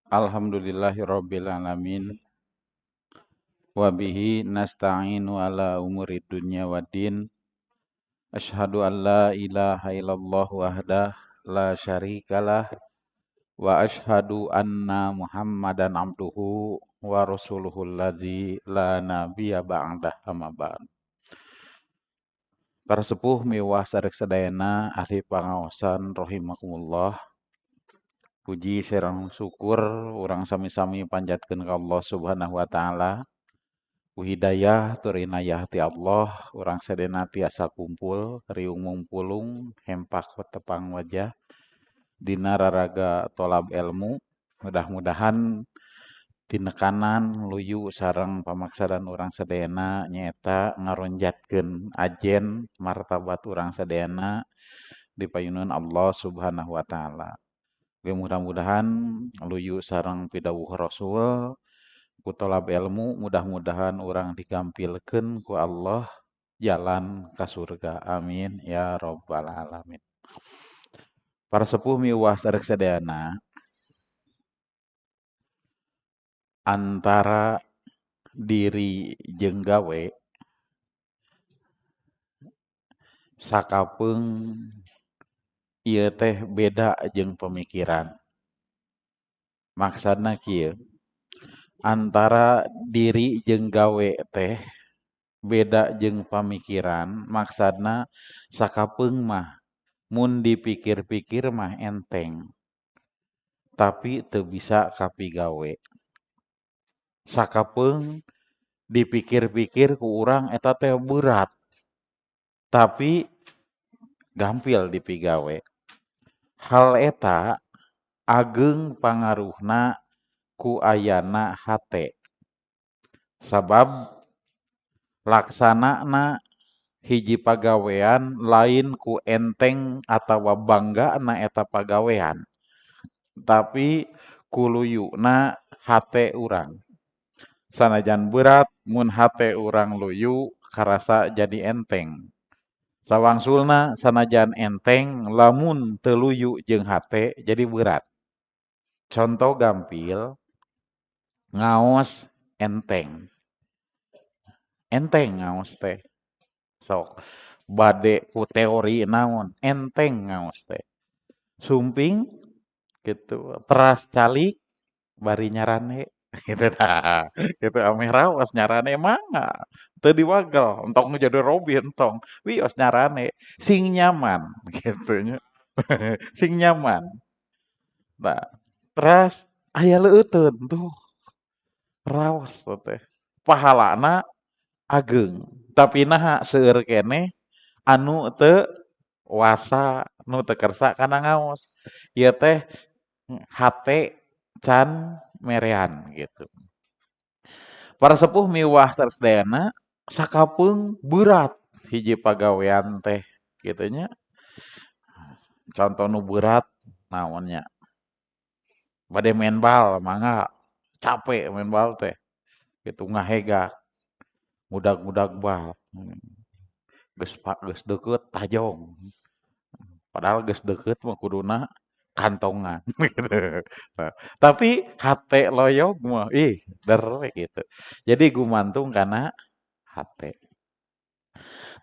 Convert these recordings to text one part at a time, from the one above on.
Alhamdulillahirabbil alamin. Wa bihi nasta'inu ala umuri dunya waddin. Asyhadu an la ilaha illallah wahdah la syarikalah wa asyhadu anna Muhammadan abduhu wa rasuluhu alladzi la nabiyya ba'dah, amma ba'd. Para sepuh miwah sadek sadayana ahli pangaosan rahimakumullah. Puji serang syukur urang sami-sami panjatkeun ka Allah Subhanahu wa taala. Ku hidayah tur inayah ti Allah urang sadayana tiasa kumpul riung mungpulung hempak tepang wajah dina raraga tolab ilmu. Mudah-mudahan tinekanan luyu sareng pamaksadan urang sadayana nyaeta ngaronjatkeun ajen martabat urang sadayana di payuneun Allah Subhanahu wa taala. Mudah-mudahan luyu sareng pidawuh Rasul ku tolab ilmu, mudah-mudahan urang digampilkeun ku Allah jalan ka surga. Amin ya rabbal alamin. Para sepuh miwah sareng sadayana, antara diri jeung gawe sakapeung ieu teh beda jeung pemikiran. Maksudna kieu, antara diri jeung gawe teh beda jeung pamikiran, maksudna sakapeung mah mun dipikir-pikir mah enteng, tapi teu bisa kapigawe. Sakapeung dipikir-pikir ku urang eta teh berat, tapi gampil dipigawe. Hal eta ageng pangaruhna ku ayana hate. Sabab laksanana hiji pagawean lain ku enteng atawa banggana eta pagawean, tapi ku luyuna hate urang. Sanajan berat mun hate urang luyu karasa jadi enteng. Sawangsulna sanajan enteng lamun teu luyu jeung hate jadi berat. Contoh gampil, ngaos enteng. Enteng ngaos teh. Sok bade ku teori naon enteng ngaos teh. Sumping gitu, teras calik bari nyarane gitu dah. Gitu ameh raos nyarane mangga. Teu diwagel, entong jadi robi entong. Wios nyarane sing nyaman gitu nya. Sing nyaman. Nah, teras aya leueuteun tuh. Raos teh. Pahalana ageng, tapi naha seueur keneh anu teu wasa, nu teu kersa kana ngaos. Ieu teh hate can merean gitu. Para sepuh miwah sadayana sakapeung berat hiji pagawean teh kitu nya. Contoh nu berat naon nya? Bade main bal mangga, capek main bal teh. Gitu ngahegak, ngudag-ngudag bal. Geus geus deukeut tajong. Padahal geus deukeut mah kuduna kantongan gitu. Nah, tapi hate loyog mah ih der we gitu. Jadi gumantung kana hate.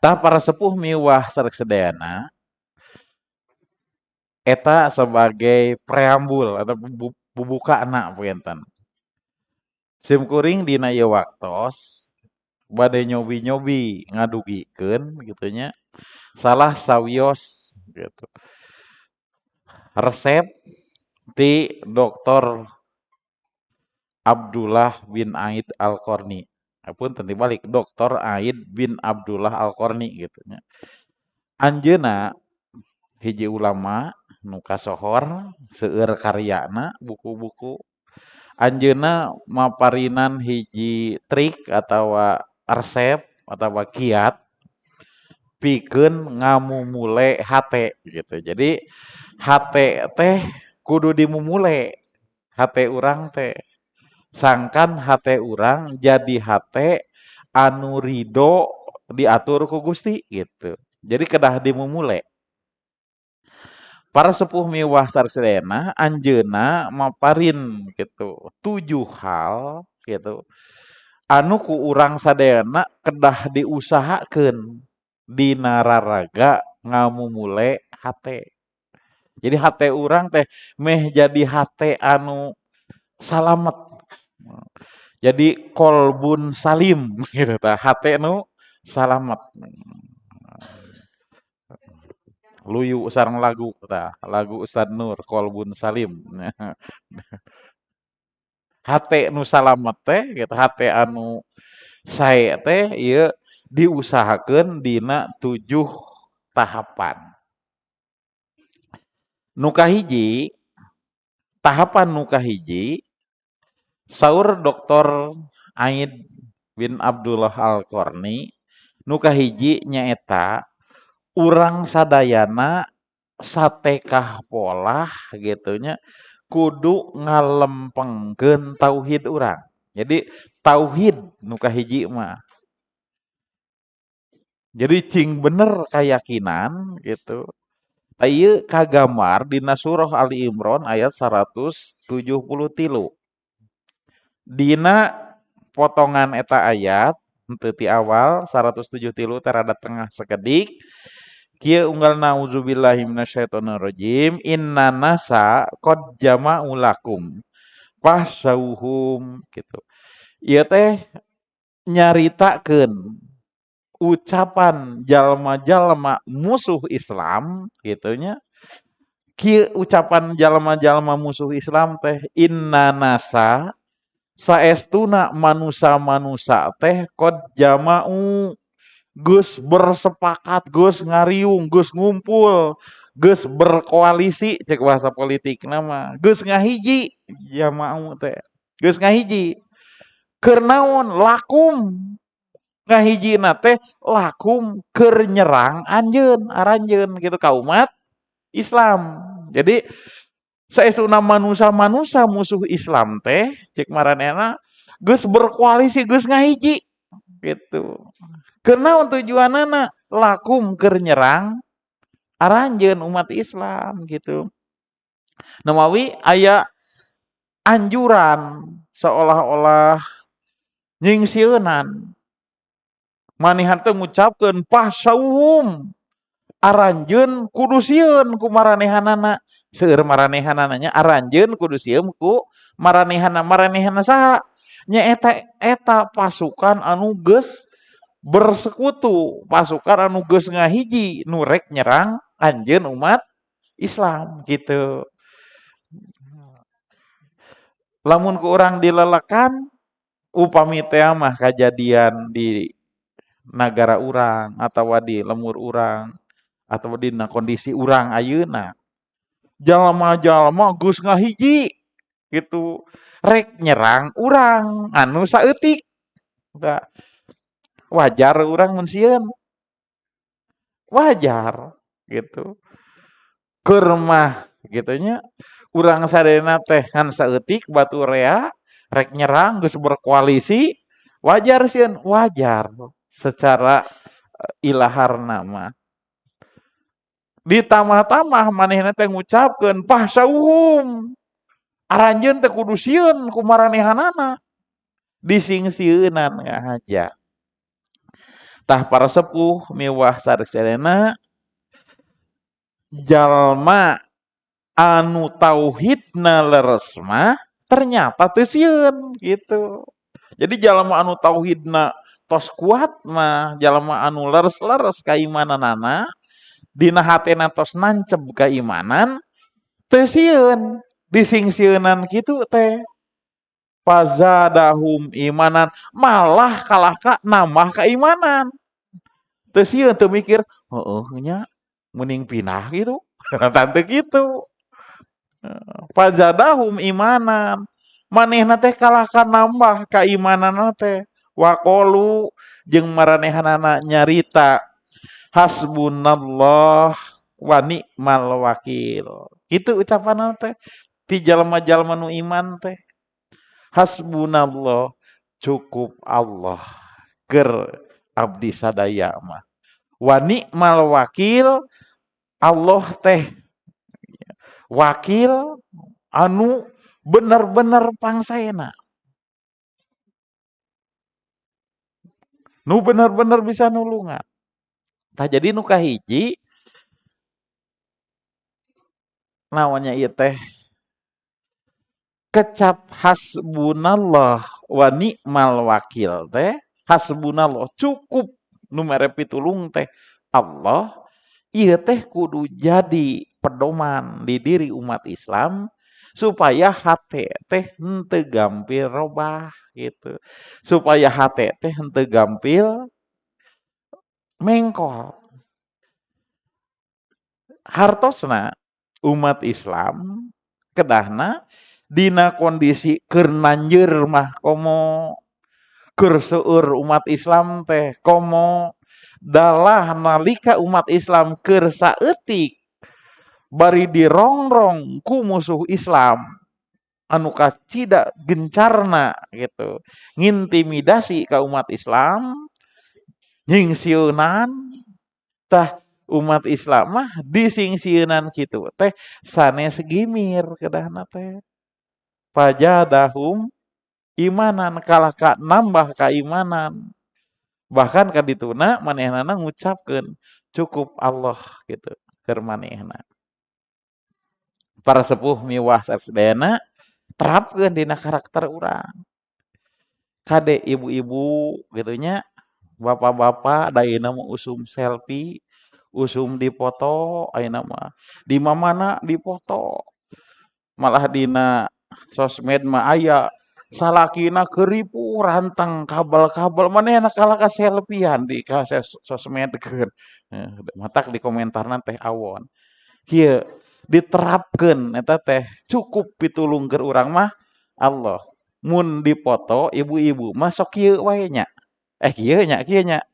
Tah para sepuh miwah sareng sadayana eta sebagai preambul atau bubukana punten. Sim kuring dina ieu waktos bade nyobi-nyobi ngadugikeun kitu nya salah sawios gitu. Resep ti Dr. Abdullah bin Aid Al-Qarni. Apunten dibalik, Dr. Aid bin Abdullah Al-Qarni gitu nya. Anjeunna hiji ulama nu kasohor seueur karyana buku-buku. Anjeunna maparinan hiji trik atawa resep atawa kiat pikeun ngamumule hate gitu. Jadi hate teh kudu dimumule, hate urang teh. Sangkan hate urang jadi hate anu ridho diatur ku Gusti gitu. Jadi kedah dimumule. Para sepuh miwah sarsedena anjeunna maparin gitu 7 hal gitu anu ku urang sadayana kedah diusahakeun dina raraga ngamumule hate. Jadi hate urang teh meh jadi hate anu salamet. Jadi kolbun salim gitu tah, hate nu salamet. Luyu sareng lagu tah, lagu Ustad Nur Kolbun Salim. Hate nu salamet teh gitu, hate anu sae teh ieu diusahakeun dina 7 tahapan. Nu kahiji, tahapan nu kahiji saur Dr. Aid bin Abdullah Al-Qarni, nu kahiji nyaeta urang sadayana satekah polah gitu nya kudu ngalempengkeun tauhid urang. Jadi tauhid nu kahiji mah. Jadi cing bener keyakinan gitu. Ieu kagambar dina surah Ali Imran ayat 173. Dina potongan eta ayat henteu ti awal 173 teh rada tengah sakedik. Kieu unggal nauzubillahi minasyaitonirrajim inna nasa qad jama'u lakum fahsauhum gitu. Ieu teh nyaritakeun ucapan jalma-jalma musuh Islam gitu nya. Kieu ucapan jalma-jalma musuh Islam teh inna nasa saestuna manusa-manusa teh qad jama'u geus bersepakat, geus ngariung, geus ngumpul, geus berkoalisi cek bahasa politikna mah, geus ngahiji jama'u teh. Geus ngahiji. Keur naon? Lakum ngahijina teh lakum keur nyerang anjeun, aranjeun gitu ka umat Islam. Jadi saestuna manusa-manusa musuh Islam teh cek maranehna geus berkoalisi, geus ngahiji gitu. Keur naon tujuanana? Lakum keur nyerang aranjeun umat Islam gitu. Namawi aya anjuran seolah-olah nyingsieunan. Manihan teh ngucapkeun fahsauhum aranjeun kudu sieun ku maranehanana. Seueur maranehanana nya aranjeun kudu sieun ku maranehana. Maranehana saha? Nya eta pasukan anu geus bersekutu, pasukan anu geus ngahiji nu rek nyerang anjeun umat Islam gitu. Lamun ku urang dilelekan upami teh mah kajadian di nagara urang atawa di lemur urang atawa dina kondisi urang ayeuna. Jalma-jalma geus ngahiji gitu rek nyerang urang anu saeutik. Tah, wajar urang mun sieun. Wajar gitu. Keur mah gitu nya urang sadayana teh ngan saeutik batur rea rek nyerang geus berkoalisi wajar sieun, wajar secara ilaharna mah. Ditambah-tambah manehna teh ngucapkeun fahsauhum aranjeun teh kudu sieun ku maranehanana. Disingsieunan ngahaja. Tah para sepuh miwah sadayana jalma anu tauhidna leres mah ternyata teu sieun gitu. Jadi jalma anu tauhidna tos kuat mah, jalma anu leres-leres kaimananana, dina hatena tos nanceb kaimanan, teu sieun disingsieunan kitu teh. Fazadahum imanan, malah kalahka nambah keimanan. Teu sieun teu mikir, heueuh nya mending pindah gitu. Tante kitu. Fazadahum imanan. Manehna teh kalahka nambah keimananna teh. Waqalu jeung maranehanana nyarita hasbunallah wa ni'mal wakil. Kitu ucapanna teh ti jalma-jalma nu iman teh. Hasbunallah, cukup Allah keur abdi sadaya mah. Wa ni'mal wakil, Allah teh Wakil anu bener-bener pangsaena. Nu bener-bener bisa nulungan. Tah jadi nu kahiji naonnya ieu teh kecap hasbunallah wa ni'mal wakil teh, hasbunallah cukup nu mere pitulung teh Allah, ieu teh kudu jadi pedoman di diri umat Islam supaya hate teh henteu gampil robah gitu. Supaya hate teh henteu gampil mengkol. Hartosna umat Islam kedahna dina kondisi keur nanjeur mah komo keur seueur umat Islam teh komo dalah nalika umat Islam keur saeutik bari dirongrong ku musuh Islam anu kacida gencarna gitu ngintimidasi ka umat Islam nyingsieunan. Tah umat Islam mah disingsieunan kitu teh sanes gimir kedahna teh fazadahum imanan kalah ka nambah keimanan, bahkan kadituna manehnana ngucapkeun cukup Allah gitu keur manehna. Para sepuh miwah sadayana, terapkeun dina karakter urang. Kade ibu-ibu gitu nya, bapak-bapak, da ayeuna mah usum selfie, usum dipoto ayeuna mah. Di mamana dipoto. Malah dina sosmed mah aya salakina keur ripuh rantang kabel-kabel manehna kalah ka selfie-an di ka sosmedkeun. Matak di komentarna teh awon. Kieu diterapkeun eta teh cukup pitulung keur urang mah Allah. Mun dipoto ibu-ibu mah sok kieu wae nya. Kieu nya, kieu nya.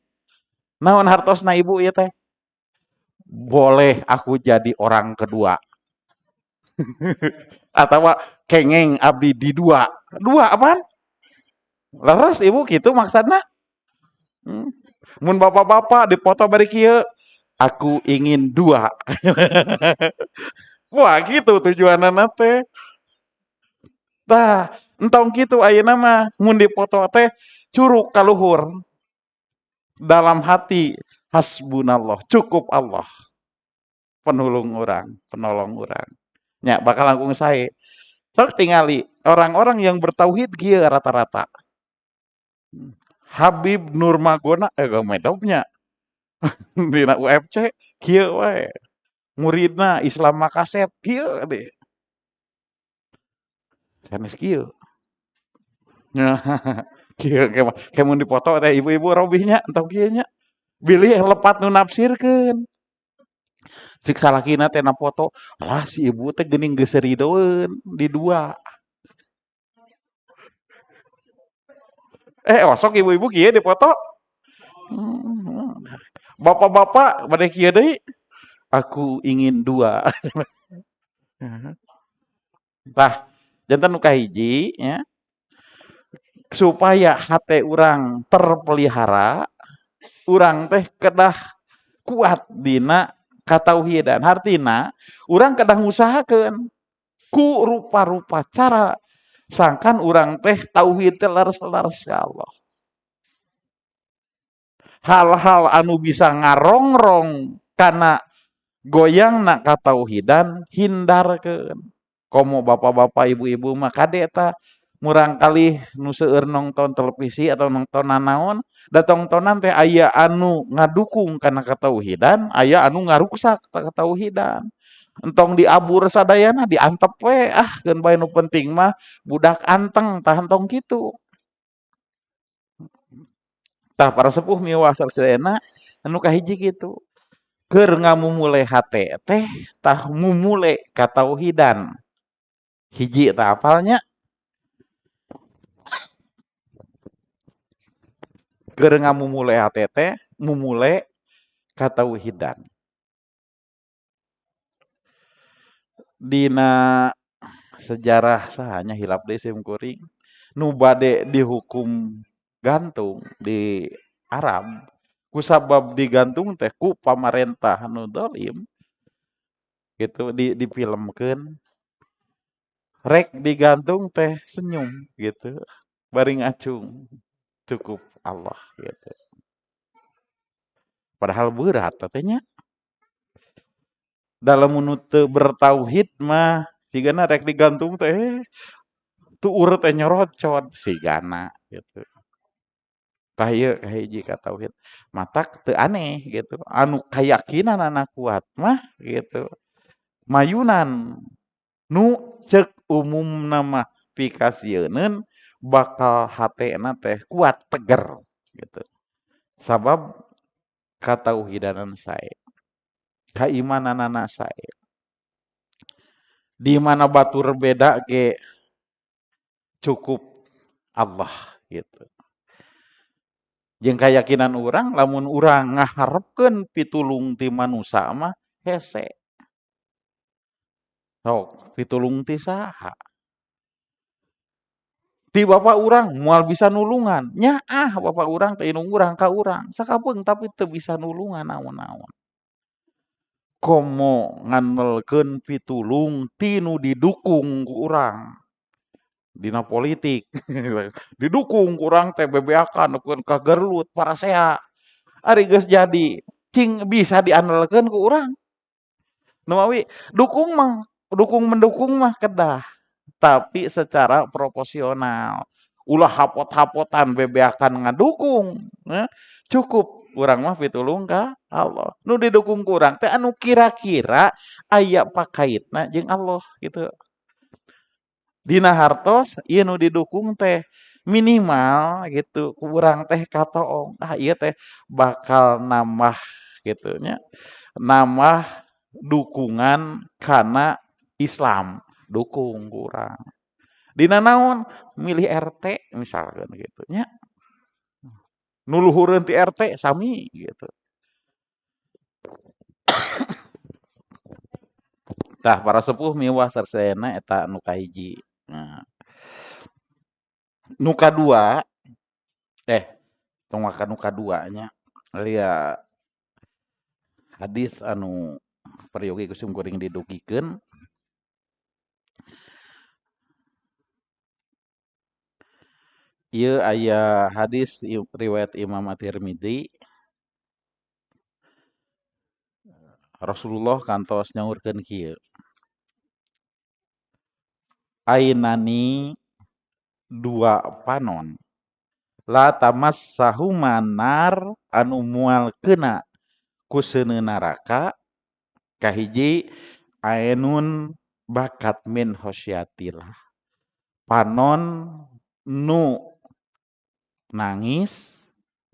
Naon hartosna ibu ieu teh? Boleh aku jadi orang kedua. Atawa kengeng abdi di dua. Dua apaan? Leres ibu kitu maksudna? Mun bapak-bapak dipoto bari kieu, aku ingin dua. Wah gitu tujuanana teh. Tah, entong kitu ayeuna mah mun dipoto teh curuk ka luhur. Dalam hati hasbunallah, cukup Allah. Penolong urang, penolong urang. Nya bakal langkung sae. Sok tingali orang-orang yang bertauhid kieu rata-rata. Habib Nurmagona medopnya. Dina UFC kieu wae. Muridna Islam Makasep kieu deui. Sanes kieu. Kieu ke mun dipoto teh ibu-ibu robihnya entong kieu nya. Bilih lepat nu nafsirkeun. Cik salakina teh na foto, lah si ibu teh geuning geus ridoeun di dua. Osok ibu-ibu kieu dipoto. Bapak-bapak bade kieu deui. Aku ingin dua. Tah, janten nu kahiji nya. Supaya hate urang terpelihara, urang teh kedah kuat dina katauhidan. Hartina urang kedah ngusahakeun ku rupa-rupa cara sangkan urang teh tauhid teh leres-leres ka Allah. Hal-hal anu bisa ngarongrong kana goyangna katauhidan hindarkeun. Komo bapak-bapak ibu-ibu mah kade eta murangkalih nu seueur nongton televisi atau nongton nanaon, da tongtonan teh aya anu ngadukung kana katauhidan, aya anu ngaruksak katauhidan. Entong diabur sadayana diantep we, ah keun bae nu penting mah budak anteng, tah entong kitu. Tah para sepuh miwah sadayana anu kahiji kitu. Keur ngamumule hate teh tah mumule katauhidan. Hiji tah apalnya? Keur ngamumule hate teh mumule katauhidan. Dina sejarah sahanya hilap deui sim kuring nu bade dihukum gantung di Arab kusabab digantung teh ku pamarentah nu dolim Gitu difilmkeun rek digantung teh senyum gitu bari ngacung cukup Allah gitu. Padahal berat teh nya. Dalam nu teu bertauhid mah sigana rek digantung teh tuur teh nyorocot sigana gitu. Tah ieu kahiji ka tauhid matak teu aneh gitu anu kayakinanana kuat mah gitu mayunan nu cek umumna mah pikasieuneun bakal hatena teh kuat teger gitu. Sabab katauhidanan sae kaimananana sae di mana batur beda ge cukup Allah gitu. Jeung kayakinan urang lamun urang ngaharepkeun pitulung ti manusa mah hese. Sok pitulung ti saha? Ti bapa urang moal bisa nulungan. Nyaah bapa urang teh indung urang ka urang sakapeung tapi teu bisa nulungan naon-naon. Komo ngandelkeun pitulung ti nu didukung ku urang. Dina politik didukung ku urang teh bebeakan nepikeun ka gelut parasea. Ari geus jadi cing bisa diandelkeun ku urang. Nu mawi dukung mah dukung mendukung mah kedah tapi secara proporsional. Ulah hapot-hapotan bebeakan ngadukung, cukup urang mah pitulung ka Allah. Nu didukung ku urang teh anu kira-kira aya pakaitna jeung Allah gitu. Dina hartos ieu nu didukung teh minimal gitu ku urang teh katoong ah ieu teh bakal nambah gitu nya nambah dukungan kana Islam dukung ku urang. Dina naon milih RT misalkan gitu nya. Nu luhureun ti RT sami gitu. Tah para sepuh miwah sarsena eta nu kahiji. Nah. Nu kadua tong waka nu kadua nya. Lia hadis anu peryogi ku simkuring didugikeun ieu aya hadis riwayat Imam At-Tirmidzi. Rasulullah kantos nyaurkeun kieu. Ainani dua panon la tamassahuma nar anu moal keuna ku seuneu neraka kahiji ainun bakat min khosyatillah panon nu nangis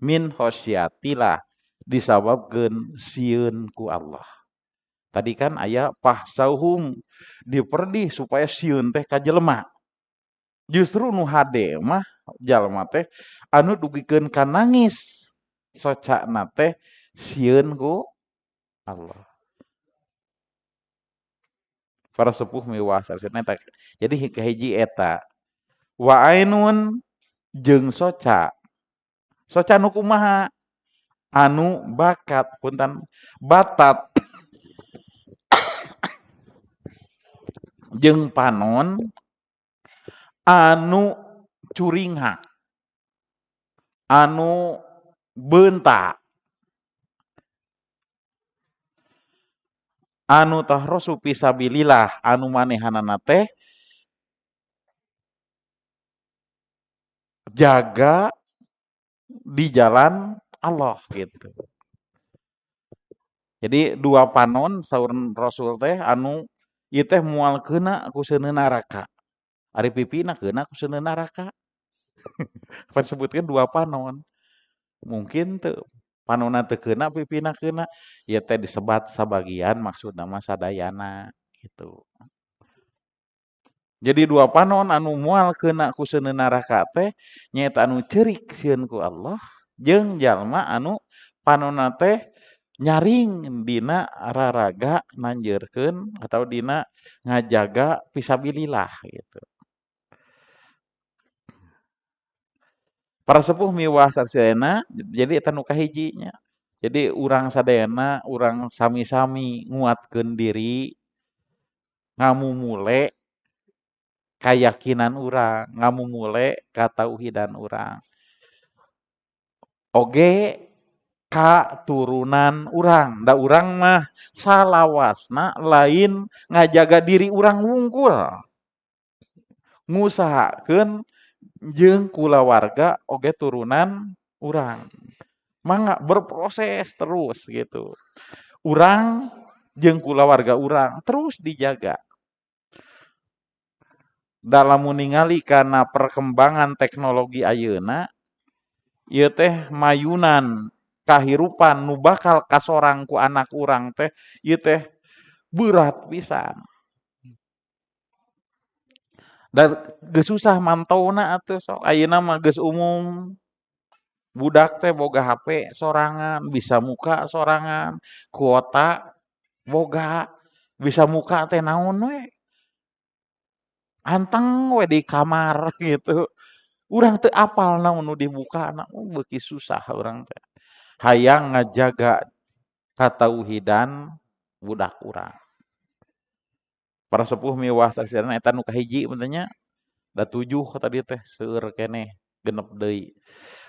min khosyatillah disababkeun sieun ku Allah. Tadi kan aya fahsauhum diperdih supaya sieun teh ka jelema. Justru nu hade mah jalma teh anu dugikeun ka nangis socana teh sieun ku Allah. Para sepuh miwah sarsena eta. Jadi kahiji eta wa ainun jeung soca. Soca nu kumaha? Anu bakat punten batat jeung panon anu curinghak anu beunta anu tahrosu fisabilillah anu manehanana teh jaga di jalan Allah gitu. Jadi dua panon saur Rasul teh anu ieu teh moal keuna ku seuneu neraka. Ari pipina keuna ku seuneu neraka. Pan sebutkeun dua panon. Mungkin teu panonna teu keuna pipina keuna ieu teh disebat sabagian maksudna mah sadayana gitu. Jadi dua panon anu moal keuna ku seuneu neraka teh nyaeta anu ceurik sieun ku Allah jeung jalma anu panonna teh nyaring dina raraga nanjeurkeun atau dina ngajaga fisabilillah gitu. Para sepuh miwah saksena jadi eta nu kahiji nya. Jadi urang sadayana urang sami-sami nguatkeun diri Ngamumule kayakinan urang, ngamumule katauhidan urang. Oge katurunan urang, da urang mah salawasna lain ngajaga diri urang wungkul. Ngusahakeun jeung kulawarga oge turunan urang. Mangga berproses terus gitu. Urang jeung kulawarga urang terus dijaga. Dalam ningali kana perkembangan teknologi ayeuna, ieu teh mayunan kahirupan nu bakal kasorang ku anak urang teh, ieu teh berat pisan. Da geus susah mantauna atuh sok ayeuna mah geus umum. Budak teh boga HP sorangan, bisa muka sorangan, kuota boga, bisa muka teh naon we. Anteng we di kamar gitu. Urang teu apal naon nu dibukana, beuki susah urang teh. Hayang ngajaga katauhidan budak urang. Para sepuh miwah saksina eta nu kahiji mah nya, da 7 tadi teh seueur keneh genep deui.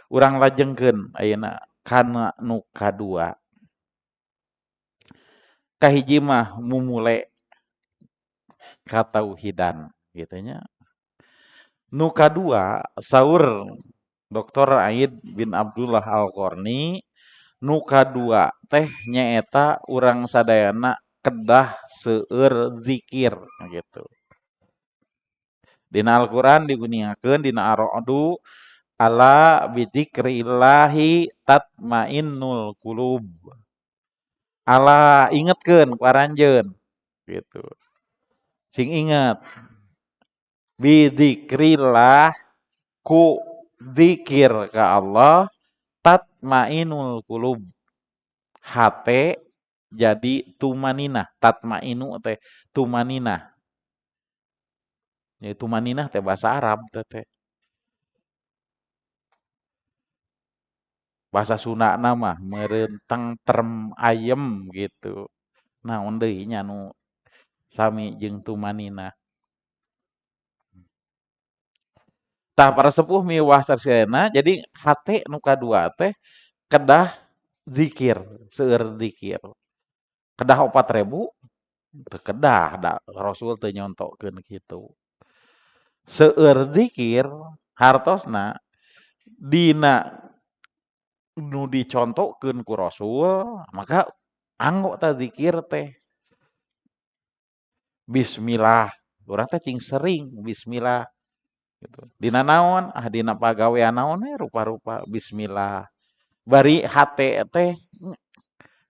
Urang lajengkeun ayeuna kana nu kadua. Kahiji mah mumule katauhidan gitu nya. Nu kadua saur Dr. Aid bin Abdullah Al-Qarni, nu kadua teh nyaeta urang sadayana kedah seueur zikir gitu. Dina Al-Qur'an diguningakeun dina Ar-Ra'du, ala bidzikrillahi tatmainnul qulub. Ala ingetkeun ku aranjeun gitu. Sing inget bidzikrillah ku zikir ka Allah tatmainul qulub. Hate jadi tumaninah, tatmainu teh tumaninah. Ya tumaninah teh bahasa Arab teh. Bahasa Sunda mah meureun tentrem ayem gitu. Naon deui nya nu sami jeung tumaninah. Tah para sepuh miwah saksena jadi hate nu kadua teh kedah zikir, seueur zikir. Kedah 4000 teu kedah da Rasul teu nyontokeun kitu. Seueur zikir hartosna dina nu dicontohkeun ku Rasul, maka anggo ta zikir teh. Bismillah, urang teh cing sering bismillah gitu. Dina naon? Ah dina pagawean naon we rupa-rupa bismillah. Bari hate teh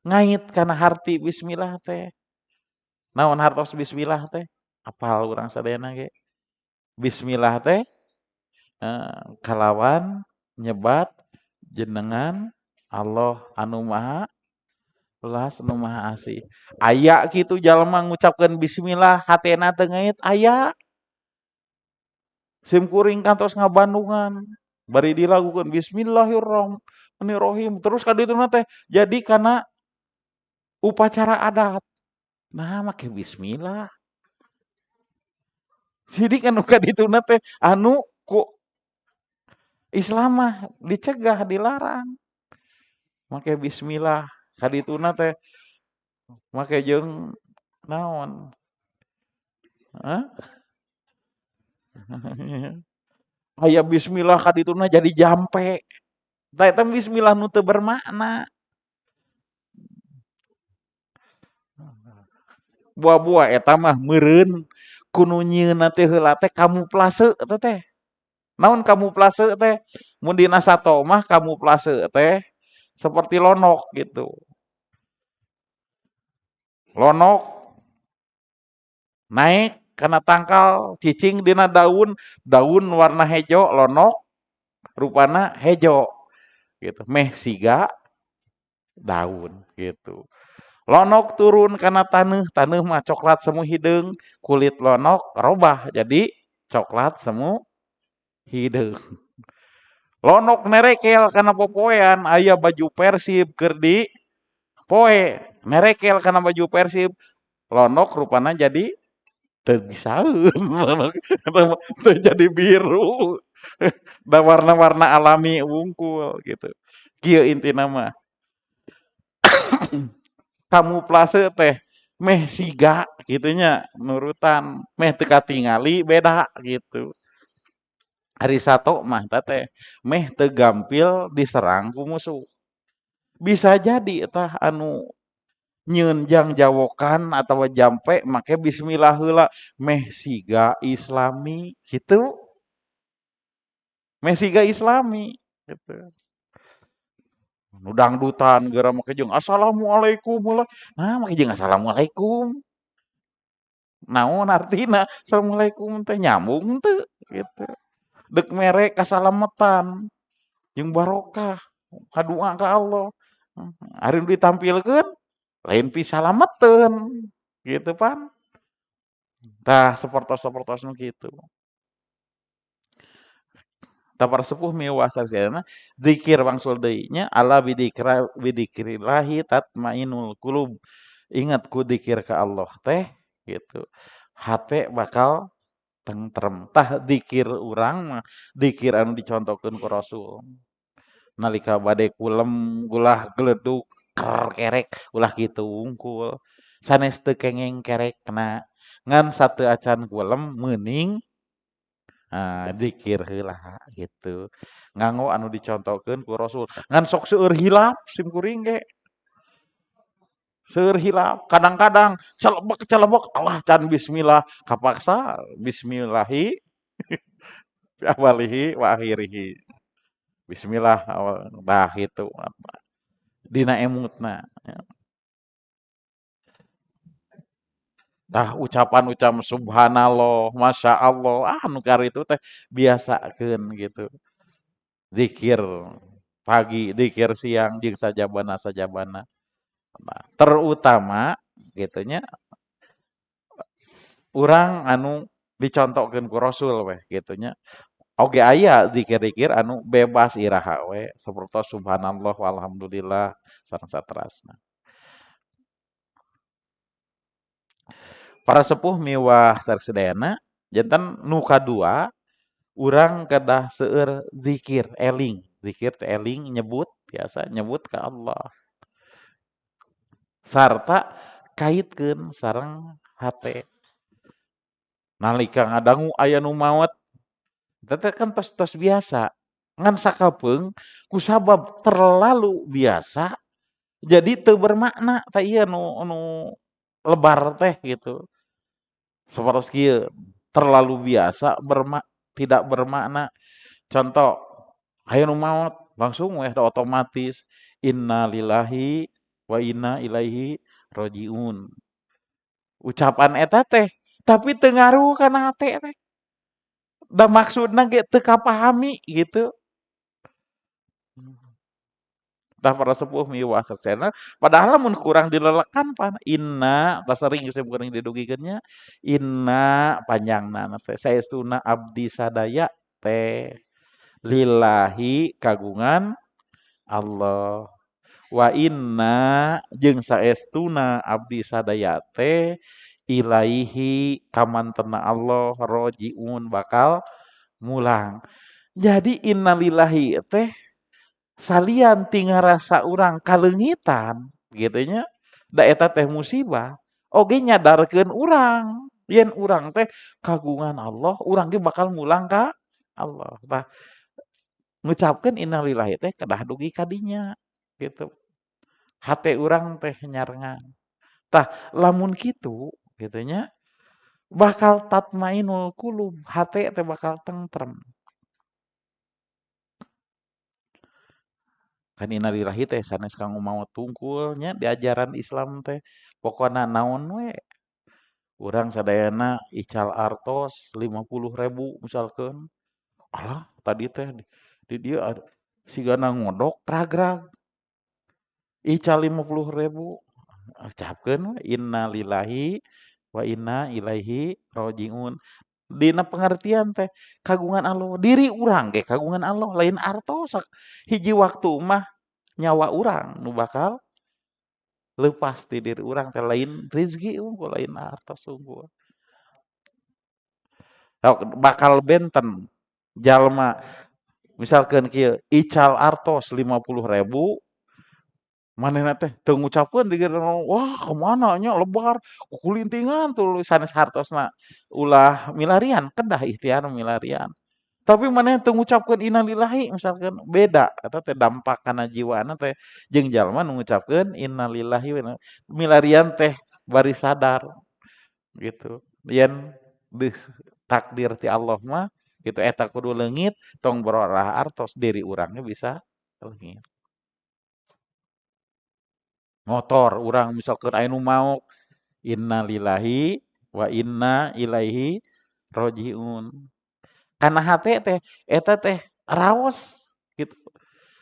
ngait kana harti bismillah teh. Naon hartos bismillah teh? Apal urang sadayana ge. Bismillah teh kalawan nyebat jenengan Allah anu maha welas anu maha asih. Aya kitu jalma ngucapkeun bismillah hatena teu ngait aya. Sim kuring kantos ngabandungan bari dilakukeun bismillahirrahmanirrahim terus ka dituna teh jadi kana upacara adat. Nah make bismillah. Jadi kan ka dituna teh anu ku Islam mah dicegah dilarang. Make bismillah ka dituna teh make jeung naon? Hah? Aya bismillah ka dituna jadi jampe. Tah eta bismillah nu teu bermakna. Buah-buah eta mah meureun ku nu nyieunna teh heula teh kamuflase eta teh. Naon kamuflase teh? Mun dina sato mah kamuflase teh seperti lonok gitu. Lonok naik kana tangkal, cicing dina daun, daun warna hejo, lonok rupana hejo gitu. Meh siga daun gitu. Lonok turun kana taneuh, taneuh mah coklat semu hideung, kulit lonok robah jadi coklat semu hideung. Lonok nerekel kana popoean, aya baju Persib keur di poe, nerekel kana baju Persib, lonok rupana jadi Teu bisaeun teu jadi biru. Da warna-warna alami wungkul gitu. Kieu intina mah. Kamuflase teh meh siga kitu nya nurutan, meh teu katingali beda gitu. Ari sato mah eta teh meh teu gampil diserang ku musuh. Bisa jadi tah anu nyieun jangjawokan atawa jampe make bismillah heula meh siga islami kitu. Meh siga islami gitu. Nu dangdutan geura make jeung assalamualaikum heula. Nah make jeung assalamualaikum. Naon artina assalamualaikum teh nyambung teu gitu. Deuk mere kasalametan jeung barokah kadua ka Allah. Ari nu ditampilkeun lain pisalameteun gitu pan. Tah sapertos-sapertos nu kitu. Tah para sepuh miwah sadayana zikir wangsul deui nya ala bidzikrillahi tatmainul qulub. Ingat ku zikir ka Allah teh gitu. Hate bakal tentrem. Tah zikir urang mah zikir anu dicontohkeun ku Rasul. Nalika bade kulem ulah gledug kerek ulah kitu wungkul. Sanes teu kengeng kerekna ngan sateu acan kulem meuning zikir heula gitu. Nganggo anu dicontohkeun ku Rasul. Ngan sok seueur hilap sim kuring ge. Seueur hilap, kadang-kadang celebek-celebek Allah can bismillah kapaksa bismillahi fi awalihi wa akhirihi. Bismillah awal tah kitu dina emutna. Tah ucapan-ucapan subhanallah, masya Allah, nu karitu teh biasakeun gitu. Zikir pagi, zikir siang jeung sajabana-sajabana. Nah, terutama gitu nya urang anu dicontohkeun ku Rasul weh gitu nya. Oge aya zikir-zikir anu bebas iraha we sapertos subhanallah walhamdulillah sareng saterasna. Para sepuh miwah sadayana janten nu kadua urang kedah seueur zikir eling, zikir teh eling nyebut biasa nyebut ka Allah. Sarta kaitkeun sareng hate. Nalika ngadangu aya nu maot eta teh kan tos-tos biasa. Ngan sakapeung kusabab terlalu biasa jadi teu bermakna tah ieu nu lebar teh gitu. Sapertos kieu terlalu biasa tidak bermakna. Contoh aya nu maot langsung weh otomatis innalillahi wa inna ilaihi rajiun. Ucapan eta teh tapi teu ngaruh kana hate teh. Da maksudna ge teu kapahami gitu. Tah para sepuh miwah saksena padahal mun kurang dilelekan pan inna tah sering geus kuring didugikeun nya inna panjangna teh saestuna abdi sadaya teh lillahi kagungan Allah wa inna jeung saestuna abdi sadaya teh ilaihi kamantena Allah rojiun bakal mulang. Jadi innalillahi teh salian ti ngarasa urang kaleungitan gitu nya da eta teh musibah oge nyadarkeun urang yen urang teh kagungan Allah urang ge bakal mulang ka Allah. Tah ngucapkeun innalillahi teh kedah dugi ka dinya gitu. Hate urang teh nyarengan. Tah lamun kitu gitu nya bakal tatmainul qulub, hate teh bakal tentrem. Kan innalillahi teh sanes kanggo maot tungkul nya di ajaran Islam teh pokona naon we urang sadayana ical artos 50.000 misalkeun. Alah tadi teh di dieu sigana ngodok ragrag. Ical 50.000 ucapkeun we innalillahi wa inna ilaihi rajiun. Dina pengertian teh kagungan Allah, diri urang ge kagungan Allah lain artos hiji waktu mah nyawa urang nu bakal leupas ti diri urang teh lain rezeki unggul lain artos unggul. Bakal benten jalma misalkan kieu ical artos 50.000 manehna teh teu ngucapkeun wah kemana nya lebar kukulintingan tuluy sanes hartosna ulah milarian kedah ikhtiar milarian. Tapi manehna teu ngucapkeun innalillahi misalkan beda eta teh dampak kana jiwana teh jeung jalma nu ngucapkeun innalillahi milarian teh bari sadar gitu. Yen deus takdir ti Allah mah gitu eta kudu leungit tong borolah artos diri urangnya bisa leungit. Motor urang misalkan aya nu maok innalillahi wa inna ilaihi rojiun. Kana hate teh eta teh raos gitu.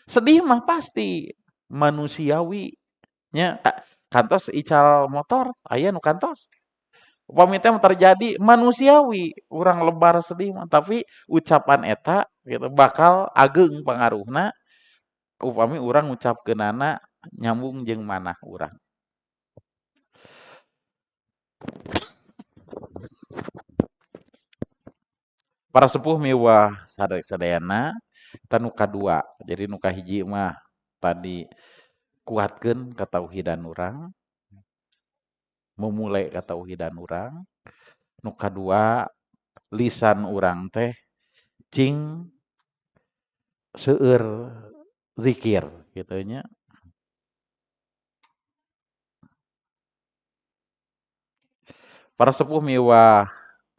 Sedih mah pasti manusiawi nya kantos ical motor aya nu kantos. Upami teh terjadi manusiawi urang lebar sedih mah tapi ucapan eta gitu bakal ageng pangaruhna upami urang ngucapkeunana nyambung jeung manah urang. Para sepuh miwah sadayana eta nu kadua. Jadi nu kahiji mah tadi kuatkeun katauhidan urang, memulai katauhidan urang. Nu kadua lisan urang teh cing seueur zikir kitu nya. Para sepuh miwah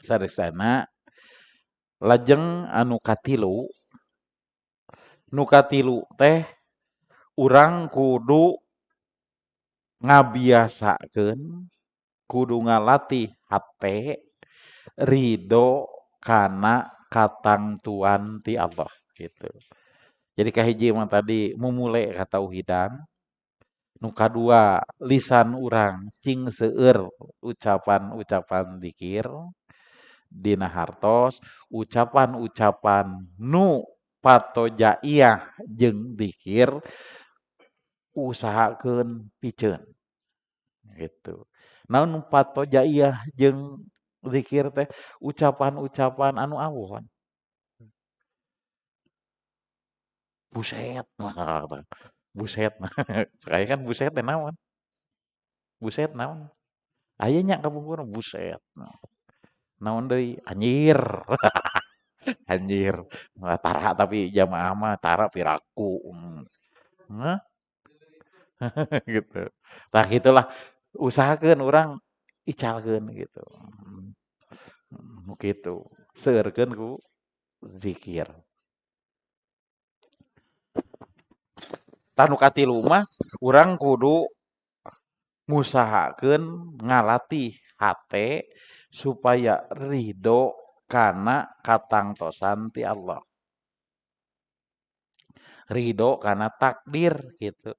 sadayana lajeng anu katilu, nu katilu teh urang kudu ngabiasakeun, kudu ngalatih hate ridho kana katangtuan ti Allah gitu. Jadi kahiji mah tadi mumule katauhidan, nu kadua lisan urang cing seueur ucapan-ucapan zikir dina hartos, ucapan-ucapan nu patojaiyah jeung zikir usahakeun piceun gitu. Naon nu patojaiyah jeung zikir teh ucapan-ucapan anu awon. Buset, buset. Saya kan buset teh naon? Buset naon? Aya nya kapungkur buset. Naon deui? Anjir. Anjir. Tara tapi jamaah mah tara piraku. Hah? Gitu. Tah gitulah usahakeun urang icalkeun gitu. Gitu. Seueurkeun ku zikir. Tah nu katilu mah urang kudu ngusahakeun ngalatih hate supaya ridho kana katangtosan ti Allah. Ridho kana takdir gitu.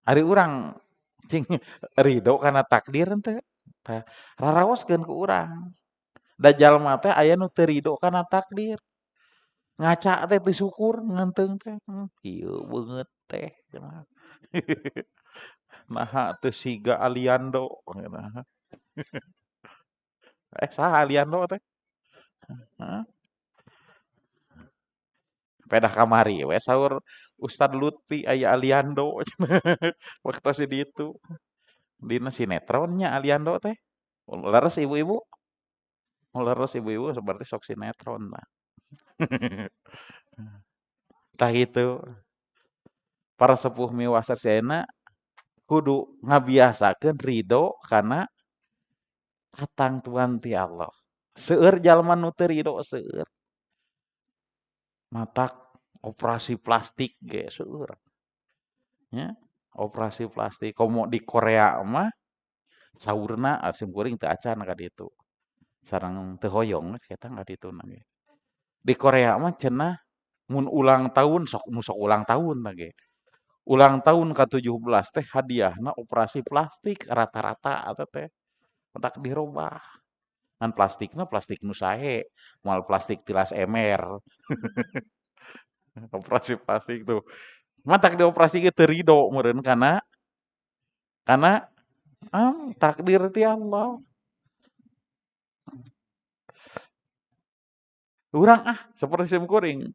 Ari urang cing ridho kana takdir teh tah raraoskeun ku urang. Da jalma teh aya nu teu ridho kana takdir. Ngaca teh teu syukur nganteung teh ieu beungeut teh cenah. Naha teu siga Aliando. Saha Aliando teh? Heeh. Pedah kamari we saur Ustad Lutfi aya Aliando waktu di ditu. Dina sinetron nya Aliando teh. Leres ibu-ibu? Leres ibu-ibu seperti sok sinetron tah. Tah kitu. Para sepuh miwasa sadayana kudu ngabiasakeun ridho kana katangtuan ti Allah. Seueur jalma nu teu ridho seueur. Matak operasi plastik ge seueur. Nya, operasi plastik komo di Korea mah saurna sim kuring teu acan ka ditu. Sareng teu hoyong eta ka dituna ge. Di Korea mah cenah mun ulang tahun sok nu sok ulang tahun tah ge. Ulang tahun ka-17 teh hadiahna operasi plastik rata-rata eta teh. Matak dirobah. Ngan plastikna plastik nu sae, moal plastik tilas emer. Operasi plastik tuh. Matak dioperasi ge teu ridho meureun kana takdir ti Allah. Urang ah seperti sim kuring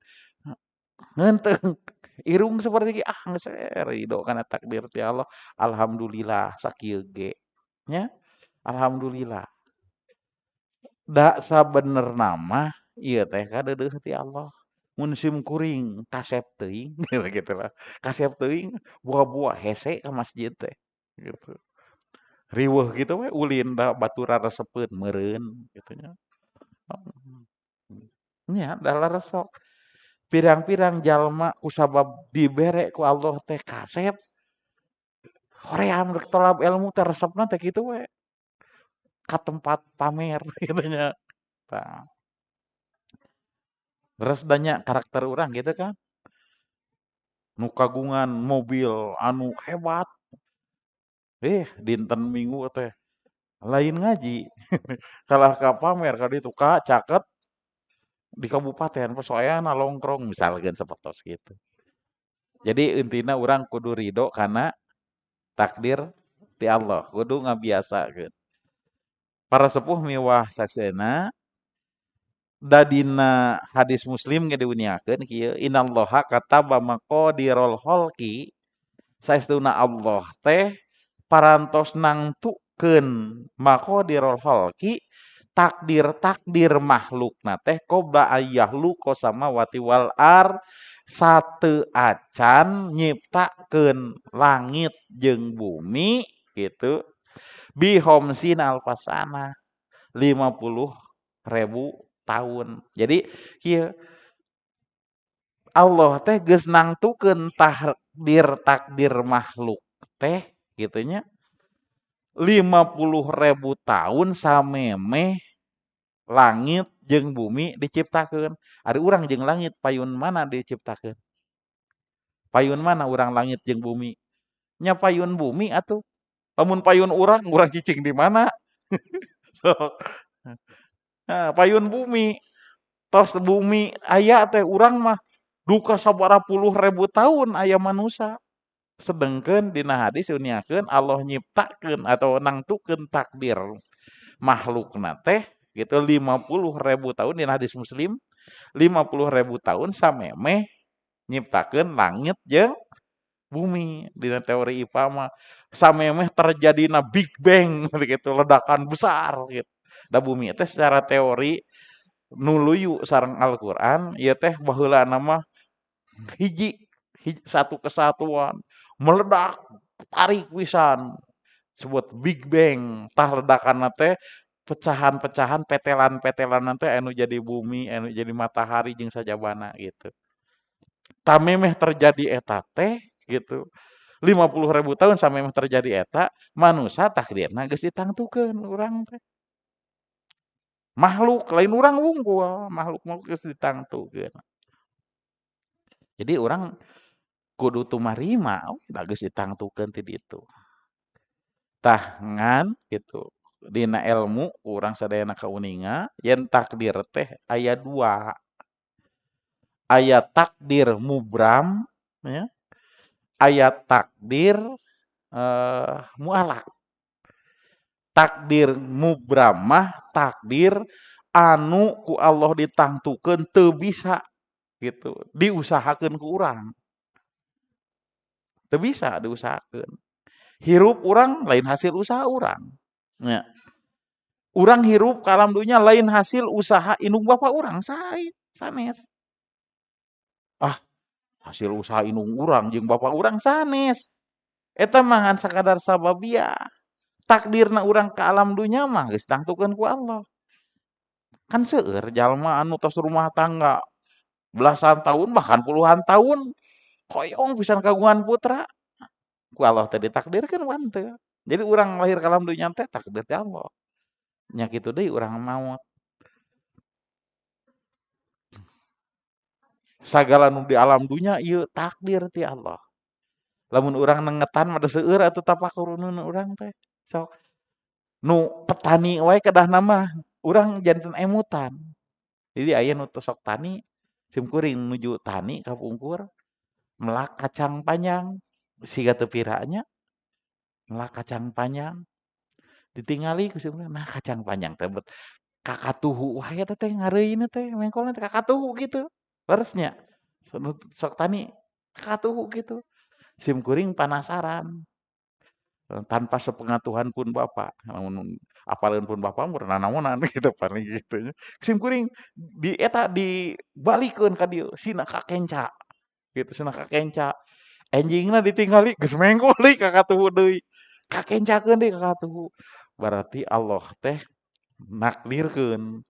ngeunteung irung seperti ah geus ridho kana takdir ti Allah. Alhamdulillah sakieu ge nya. Alhamdulillah. Da sabenerna mah ieu teh kadeudeuh ti Allah. Mun sim kuring kasep teuing kitu lah. Kasep teuing buah-buah hese ka masjid teh gitu. Riweuh kitu we ulin da batur raresepeun meureun kitu nya. Nya da laresok. Pirang-pirang jalma kusabab dibere ku Allah teh kasep hoream rek tolab ilmu teh resepna teh kitu we. Ka tempat pamer kitu nya. Tah. Terus da nya karakter urang gitu kan. Nu kagungan mobil anu hebat. Dinten Minggu teh lain ngaji. Kalah ka pamer ka ditu ka caket di kabupaten pasoeana longkrong misalkeun sapertos kitu. Jadi intina urang kudu ridho kana takdir ti Allah, kudu ngabiasakeun. Para sepuh miwah saksena da dina hadis Muslim ge diuniakeun kieu innallaha kataba maqadirul khalqi saestuna Allah teh parantos nangtukeun maqadirul khalqi takdir-takdir makhlukna teh qabla ayyahluqa samawati wal ar sateu acan nyiptakeun langit jeung bumi gitu bi khamsina alfasana 50.000 tahun. Jadi kieu Allah teh geus nangtukeun takdir-takdir makhluk teh kitu nya 50.000 tahun samemeh langit jeung bumi diciptakeun. Ari urang jeung langit payun mana diciptakeun? Payun mana urang langit jeung bumi? Nya payun bumi atuh. Lamun payun urang, urang cicing di mana? Sok. Nah, payun bumi. Tos bumi aya teh urang mah duka sabaraha puluh ribu tahun aya manusia. Sedengkeun dina hadis uniakeun Allah nyiptakeun atau nangtukeun takdir makhlukna teh gitu 50.000 tahun dina hadis Muslim 50.000 tahun samemeh nyiptakeun langit jeung bumi. Dina teori IPA mah samemeh terjadina Big Bang gitu ledakan besar gitu. Da bumi teh secara teori nuluyu sareng Al-Qur'an ieu teh baheulana mah hiji satu kesatuan meledak tarik pisan sebut Big Bang tah ledakanna teh pecahan-pecahan petelan-petelan teh anu jadi bumi anu jadi matahari jeung sajabana gitu. Tamemeh terjadi eta teh gitu 50.000 tahun samemeh terjadi eta manusia takdirna geus ditangtukeun urang teh. Makhluk lain urang wungkul, makhluk mah geus ditangtukeun. Jadi urang kudu tumarima da geus ditangtukeun ti ditu. Tah ngan gitu dina ilmu urang sadayana kauninga yen takdir teh aya dua. Aya takdir mubram ya. Aya takdir mualak. Takdir mubram mah takdir anu ku Allah ditangtukeun teu bisa gitu diusahakeun ku urang. Teu bisa diusahakeun. Hirup urang lain hasil usaha urang. Nya. Urang hirup ka alam dunya lain hasil usaha indung bapa urang sae sanes. Ah, hasil usaha indung urang jeung bapa urang sanes. Eta mah ngan sakadar sababiah. Takdirna urang ka alam dunya mah geus ditangtukeun ku Allah. Kan seueur jalma anu tos rumah tangga belasan tahun bahkan puluhan tahun hoyong pisan kagungan putra. Ku Allah teh ditakdirkeun wan teu. Jadi urang lahir ka alam dunya teh takdir ti Allah. Nya kitu deui urang maot. Sagala nu di alam dunya ieu takdir ti Allah. Lamun urang nengetan mah da seueur atuh tapakurunun urang teh. Sok nu petani wae kedahna mah urang janten emutan. Jadi aya nu teu sok tani sim kuring nuju tani kapungkur melak kacang panjang siga teu pira nya melak kacang panjang ditingali ku sim kuring nah kacang panjang teh bet Kakatuhu wae eta teh ngareuina teh mengkolna teh kakatuhu kitu. Leres nya? Sok tani kakatuhu kitu. Sim kuring panasaran. Tanpa sepengetahuan pun bapak, lamun apaleun pun bapak mah nanaonan gitu paling kitu nya. Sim kuring di eta dibalikeun ka dieu sina ka kenca gitu, sina ka kenca. Enjingna ditinggali geus mengkol deui kakatuhu deui. Kakencakeun deui kakatuhu. Berarti Allah teh nakdirkeun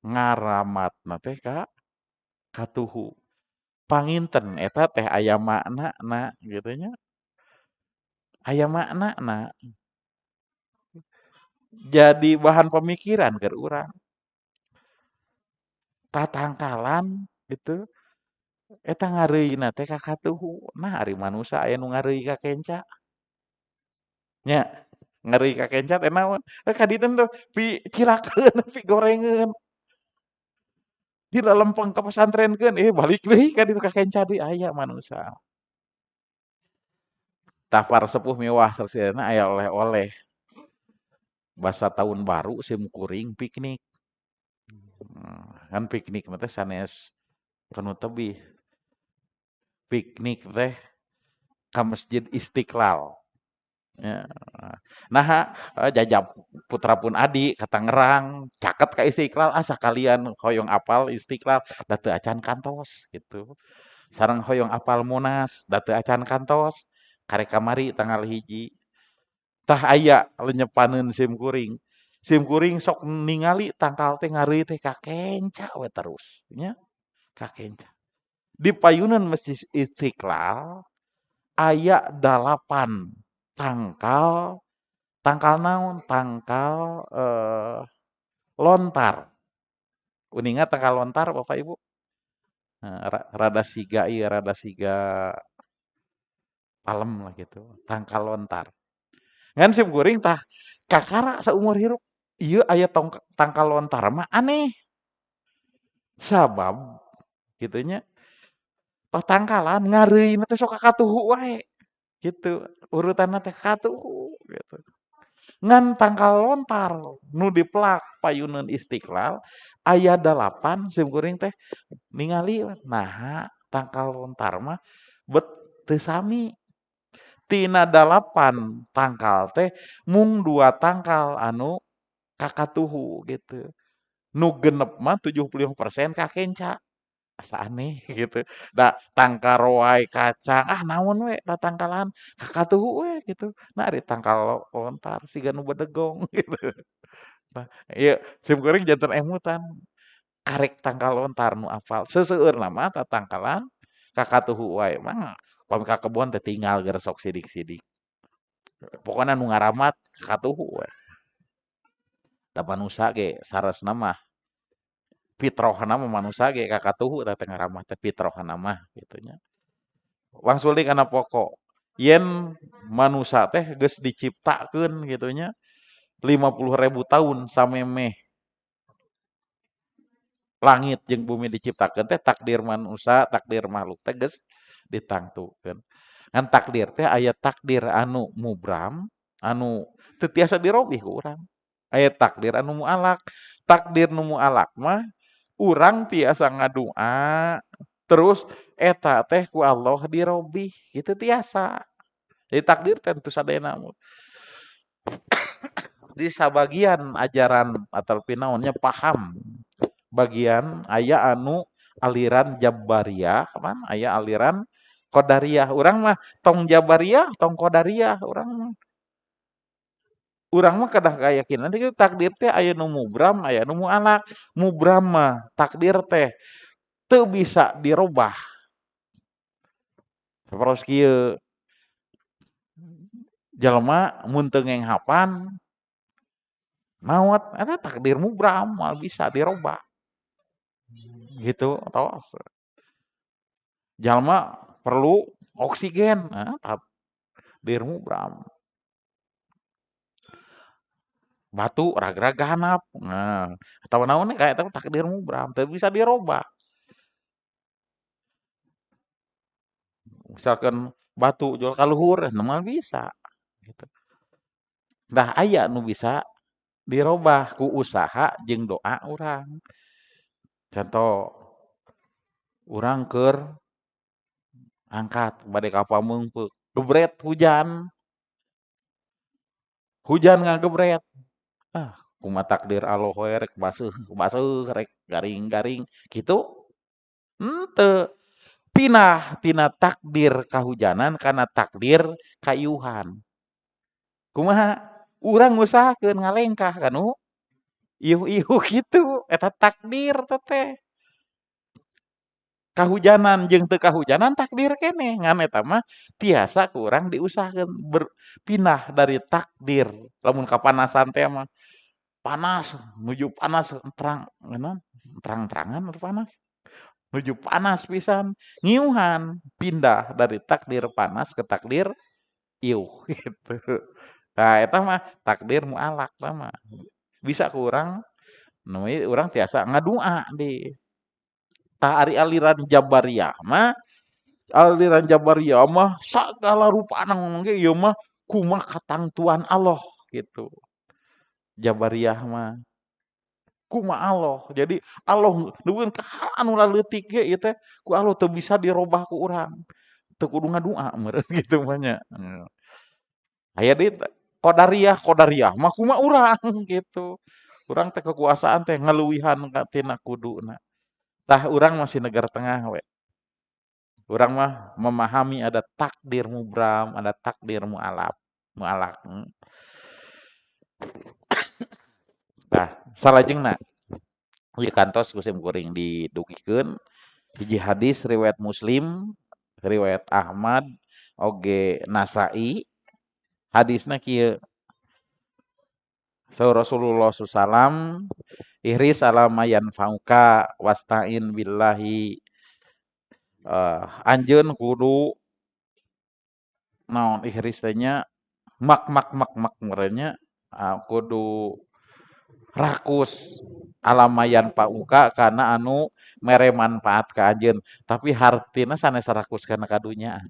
ngaramatna teh ka katuhu. Panginten eta teh aya maknana gitu nya. Aya maknana. Jadi bahan pemikiran keur urang. Tatangkalan gitu eta ngareuina teh ka katuhu. Nah ari manusa aya nu ngareui ka kenca. Nya, ngareui ka kenca teh naon? Ka ditu teh picilakeun, pigorengeun. Dilalempeng ka pasantrenkeun, balik deui ka ditu ka kenca deui aya manusa. Tah para sepuh miwah salsilana aya oleh-oleh. Basa tahun baru sim kuring piknik. Kan piknik mah teh sanes kanu tebih. Piknik teh ka Masjid Istiqlal. Ya. Naha jajab putra pun adi ka Tangerang, caket ka Istiqlal, ah sakalian hoyong apal Istiqlal, da teu acan kantos gitu. Sareng hoyong apal Monas, da teu acan kantos, karek kamari tanggal 1. Tah aya lenyepaneun sim kuring. Sim kuring sok ningali tangkal teh ngareui teh ka kenca we terus nya, ka kenca. Di payunan Masjid Istiqlal aya 8 tangkal, tangkal naon? Tangkal lontar. Uninga tangkal lontar Bapak Ibu? Nah, rada siga ieu, rada siga palem lah gitu, tangkal lontar. Ngan sim kuring tah kakara saumur hirup ieu aya tangkal lontar mah aneh. Sabab kitu nya tatangkalan ngareuyna teh sok kakatuhu wae. Gitu, urutanna teh katuhu gitu. Ngan tangkal lontar nu dipelak payuneun Istiqlal aya 8 sim kuring teh ningali naha tangkal lontar mah bet teu sami. Tina 8 tangkal teh mung 2 tangkal anu kakatuhu gitu. Nu genep mah 75% kakenca. Asa aneh gitu. Da tangkal roai kacang ah naon we tatangkalan kakatuhu we gitu. Nah ari tangkal lontar siga nu bedegong gitu. Nah ieu sim kuring janten emutan. Karek tangkal lontar nu apal. Seseueurna mah tatangkalan kakatuhu wae mah pami ka kebon teh tinggal geresok sidik-sidik. Pokona nu ngaramat kakatuhu we. Da manusa ge saresna mah fitrohna mah manusa ge kakatuhu teh ngaramat teh fitrohna mah kitu nya. Wangsul deui kana pokok. Yen manusa teh geus diciptakeun kitu nya 50.000 tahun samemeh langit jeung bumi diciptakeun teh takdir manusa, takdir makhluk teh geus ditangtukeun. Ngan takdir teh aya takdir anu mubram, anu teu tiasa dirobih ku urang. Aya takdir anu mualak. Takdir nu mualak mah urang tiasa ngadua terus eta teh ku Allah dirobih kitu tiasa. Jadi takdir teh teu sadayana. Di sabagian ajaran atau pinaonnya paham bagian aya anu aliran Jabariyah, man aya aliran Qadariyah. Urang mah tong Jabariyah, tong Qadariyah urang mah. Urang mah kedah kayakinan teh takdir teh aya nu mubram, aya nu mualak. Mubram mah takdir teh teu bisa dirobah. Sapertos kieu. Jelema mun teu ngenghapan maot, eta takdir mubram moal bisa dirobah. Gitu tos. Jalma perlu oksigen, nah, takdir mubram. Batu ragrag hanap, nah, atawa naon kayak eta takdir mubram, teu bisa dirobah. Misalkan batu jual ka luhur, moal bisa gitu. Dah aya nu bisa Dirobah ku usaha jeung doa urang. Contoh, urang keur angkat bade ka Pameungpeuk, gebret hujan. Hujan ngagebret. Ah, kumaha takdir Allah we rek baseuh baseuh rek garing-garing kitu? Henteu. Pindah tina takdir kahujanan kana takdir kaiuhan. Kumaha? Urang ngusahakeun ngalengkah kanu iuh-iuh kitu, eta takdir teh. Kahujanan jeung teu kahujanan takdir keneh, ngan eta mah tiasa ku urang diusahakeun berpindah dari takdir. Lamun kapanasan teh mah panas, nuju panas terang naon terang-terangan atuh panas. Nuju panas pisan, ngiuhan, pindah dari takdir panas ke takdir iuh gitu. Nah eta mah takdir mualaq eta mah. Bisa ku urang nu urang tiasa ngadua di. Tah ari aliran Jabariyah mah, aliran Jabariyah mah sagala rupana ge ieu mah kumaha katangtuan Allah gitu. Jabariyah mah kumaha Allah. Jadi Allah dukeun ka hal anu laleutik ge ieu teh ku Allah teu bisa dirobah ku urang. Teu kudu ngadua meureun kitu mah nya. Aya deui Qadariyah, Qadariyah mah kumaha urang gitu. Urang teh kekuasaan teh ngaleuwihan ka tina kuduna. Tah urang masih negara tengah we. Urang mah memahami ada takdir mubram, ada takdir mualaf, mualak. Tah salajengna ieu kantos ku sim kuring didugikeun hiji hadis riwayat Muslim, riwayat Ahmad, oge Nasai. Hadisna kieu. Saur Rasulullah sallallahu alaihi wasallam, ihris ala ma yanfa'uka wasta'in billahi. Anjeun kudu naon ihris teh nya mak mak mak mak meureun nya, kudu rakus ala ma yanfa'uka kana anu mere manfaat ka anjeun, tapi hartina sanes rakus kana kadunyaan.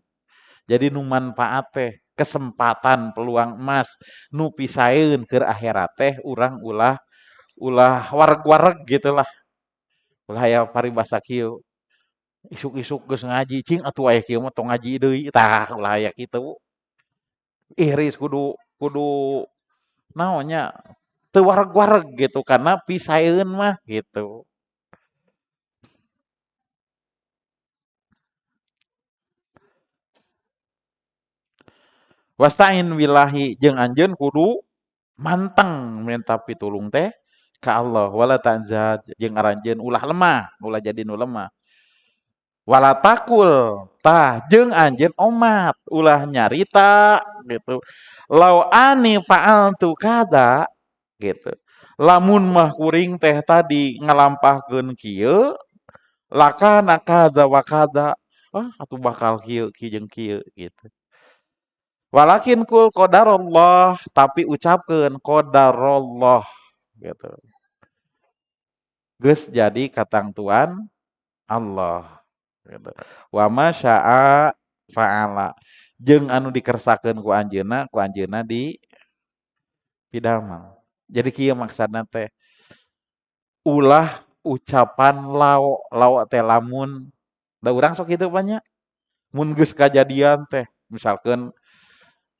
Jadi nu manfaat teh kesempatan peluang emas nu pisaeun keur akhirat teh urang ulah ulah wareg-wareg gitulah. Ulah aya paribasa kieu. Isuk-isuk geus ngaji, cing atuh aya kieu mah tong ngaji deui. Tah ulah aya kitu. Ihris kudu kudu naon nya teu wareg-wareg gitu karena pisaeun mah gitu. Wasta'in billahi jeung anjeun kudu manteng minta pitulung teh ka Allah, wala ta'zad jeung aranjeun ulah lemah, ulah jadi nu lemah. Wala takul tah jeung anjeun omat, ulah nyarita gitu. Lau ani fa'altu kada gitu. Lamun mah kuring teh tadi ngalampahkeun kieu lakana kada wa kada, ah atuh bakal kieu kieu jeung kieu gitu. Walakin kul qadarullah, tapi ucapkeun qadarullah gitu. Geus jadi katangtuan Allah gitu. Wa ma syaa fa'ala, jeung anu dikersakeun ku anjeunna di pidamel. Jadi kieu maksudna teh ulah ucapan lao, lao teh lamun da urang sok kitu banyak. Mun geus kajadian teh misalkeun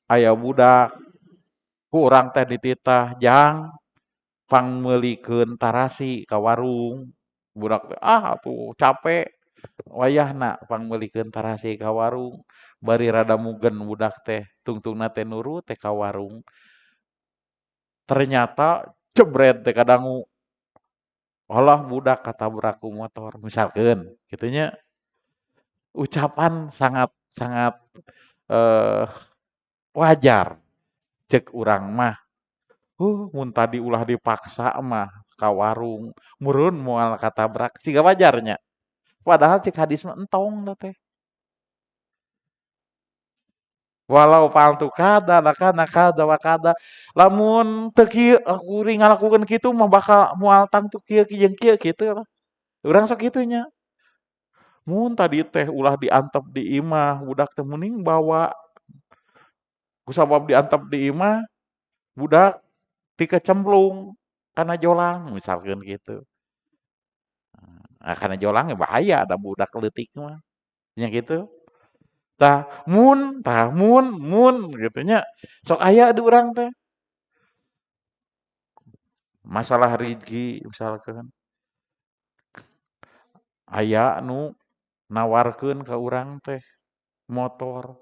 aya budak ku urang teh dititah jang pangmeulikeun tarasi ka warung. Budak teh ah atuh capek wayahna pangmeulikeun tarasi ka warung, bari rada mugen budak teh tungtungna teh nurut teh ka warung. Ternyata jebret teh kadangu. Alah budak katabrak ku motor misalkeun kitu nya. Ucapan sangat sangat wajar cek urang mah. Mun tadi ulah dipaksa mah ka warung, meureun moal katabrak siga wajarnya. Padahal cek hadis mah entong teh. Walau fa'altu kada lakana kada wa kada. Lamun teu kieu kuring ngalakukeun kitu mah bakal moal tangtu kieu jeung kieu kitu lah. Urang sok kitu nya. Mun tadi teh ulah diantep di imah, budak teh mending bawa. Kusabab diantep di imah, budak Tikecemplung kana jolang misalkeun kitu. Nah, kana jolang ya bahaya da budak leutik mah, nya kitu. Tah mun mun kitu nya, sok aya di urang teh. Masalah rizki misalkeun. Aya nu nawarkeun ka urang teh motor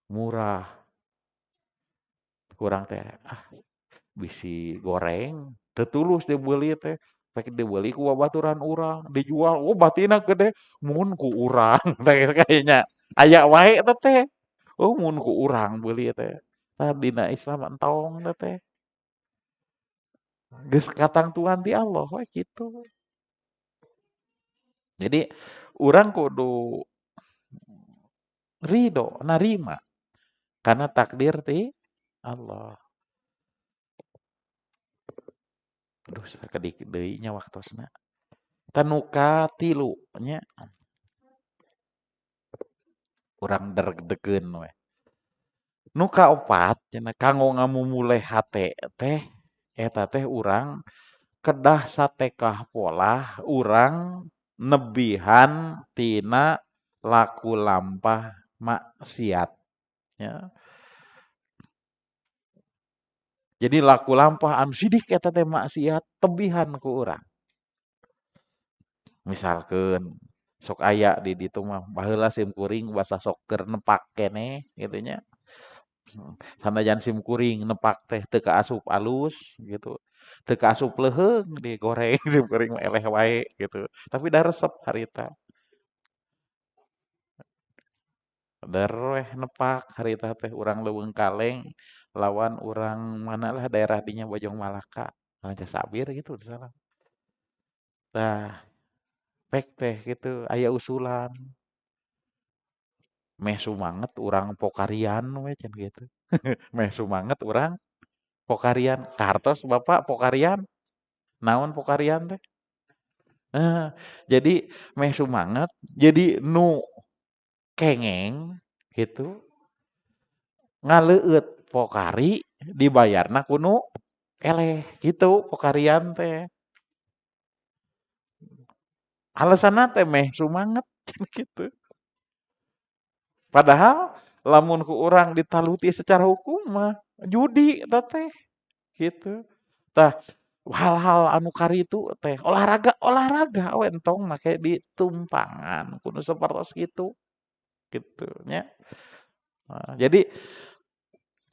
murah. Ku urang teh ah bisi goreng, teu tulus dibeuli teh, rek dibeuli ku babaturan urang, dijual oh batina gede, mun ku urang teh nya. Aya wae eta teh, oh mun ku urang beuli teh. Tah dina Islam entong eta teh. Geus katangtuan ti Allah we kitu. Jadi urang kudu ridho, narima karena takdir ti Allah. Aduh sakedik deui nya waktosna. Tah nu katilu nya urang degdegeun we. Nu kaopat cenah kanggo ngamumule hate teh eta teh urang kedah satekah polah urang nebihan tina laku lampah maksiat nya. Jadi laku lampah anu sidik eta teh maksiat tebihan ku urang. Misalkeun sok aya di ditu mah baheula sim kuring basa sok keur nepak keneh kitu nya. Sanajan sim kuring nepak teh teu kaasup alus gitu, teu kaasup leuheung digoreng sim kuring mah eleh wae gitu, tapi da resep harita. Der weh nepak harita teh urang Leuweung Kaleng lawan urang mana lah daerah dinya Bojong Malaka, Rancasabir gitu teu salah. Tah pek teh kitu aya usulan. Meh sumanget urang pokarian we cenah kitu. Meh sumanget urang pokarian, kahartos Bapak pokarian? Naon pokarian teh? Jadi meh sumanget jadi nu kengeng kitu ngaleueut pokari dibayarna ku nu eleh kitu pokarian teh. Alasanna teh meh sumanget kitu. Padahal lamun ku urang ditaluti secara hukum mah judi eta teh kitu. Tah hal-hal anu karitu teh olahraga olahraga we entong make ditumpangan kudu sapertos kitu, kitu nya. Jadi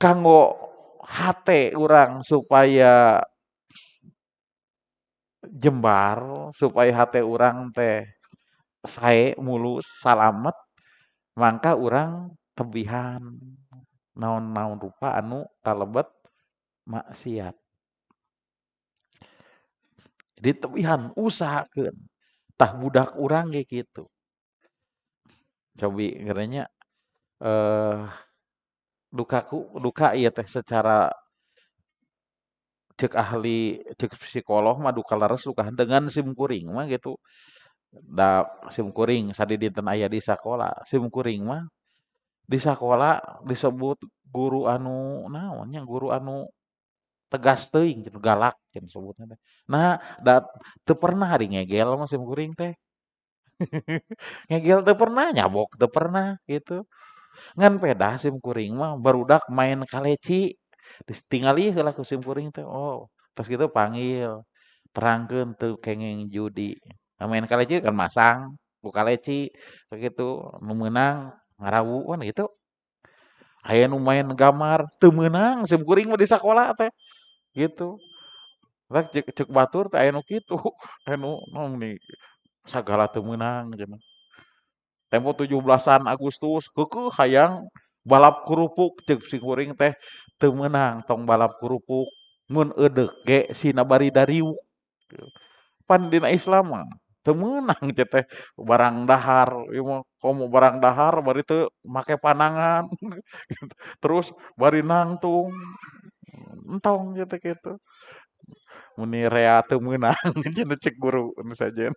kanggo hate urang supaya jembar, supaya hate urang teh sae mulus salamet, mangka urang tebihan naon-naon rupa anu kalebet maksiat. Jadi tebihan usahakeun. Tah budak urang ge kitu. Cobi geureuh nya duka ieu teh secara cek ahli cek psikolog mah duka leres duka henteu ngan sim kuring mah gitu. Da sim kuring sadidinten aya di sakola, sim kuring mah di sakola disebut guru anu naon nya guru anu tegas teuing gitu, galak cenah disebutna teh. Nah, da teu pernah ari ngegel mah sim kuring teh. Ngegel teu pernah, nyabok teu pernah gitu. Ngan pedah sim kuring mah barudak main kaleci, ditingali heula ku sim kuring teh, oh tos kitu panggil, terangkeun teu kenging judi. Main kaleci kan masang ku kaleci sakitu, nu meunang ngarawu kan kitu. Aya nu main gamar, teu meunang sim kuring mah di sakola teh, gitu. Rek cek batur teh aya nu kitu, aya nu naon meni sagala teu meunang cenah. Tempo 17-an Agustus keukeuh hayang balap kerupuk cek si kuring teh teu meunang tong balap kerupuk mun eudek ge sina bari dariuk. Pan dina Islam mah teu meunang teh barang dahar ieu mah komo barang dahar bari teu make panangan terus bari nangtung entong kitu kitu. Meni rea teu meunang cenah cek guru nu sejen.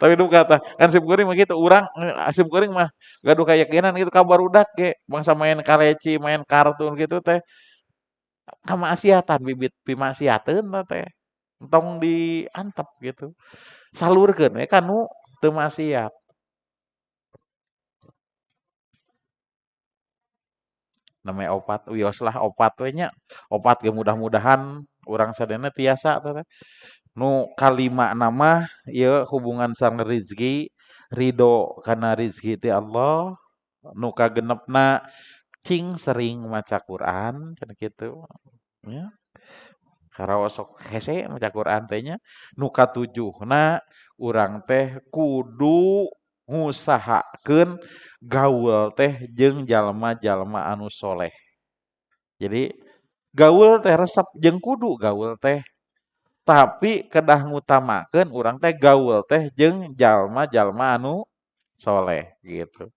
Tapi duka tah kan sim kuring mah kitu urang sim kuring mah gaduh kayakinan kitu ka barudak ge bangsa main kaleci, main kartu kitu teh. Kamaksiatan bibit pimaksiateun teh entong diantep gitu. Salurkeun we ka nu teu maksiat. Namanya opat wios lah opat we nya. Opat ge mudah-mudahan urang sadayana tiasa teh. Nu kalima nama ieu hubungan sareng rizki, ridho kana rizki ti Allah. Nu kagenepna cing sering maca Quran cenah kitu nya. Karaos sok hese maca Quran teh nya. Nu katujuhna urang teh kudu ngusahakeun gaul teh jeung jalma-jalma anu soleh. Jadi gaul teh resep jeung kudu gaul teh. Tapi kedah ngutamakeun urang teh gaul teh jeung jalma-jalma anu soleh gitu.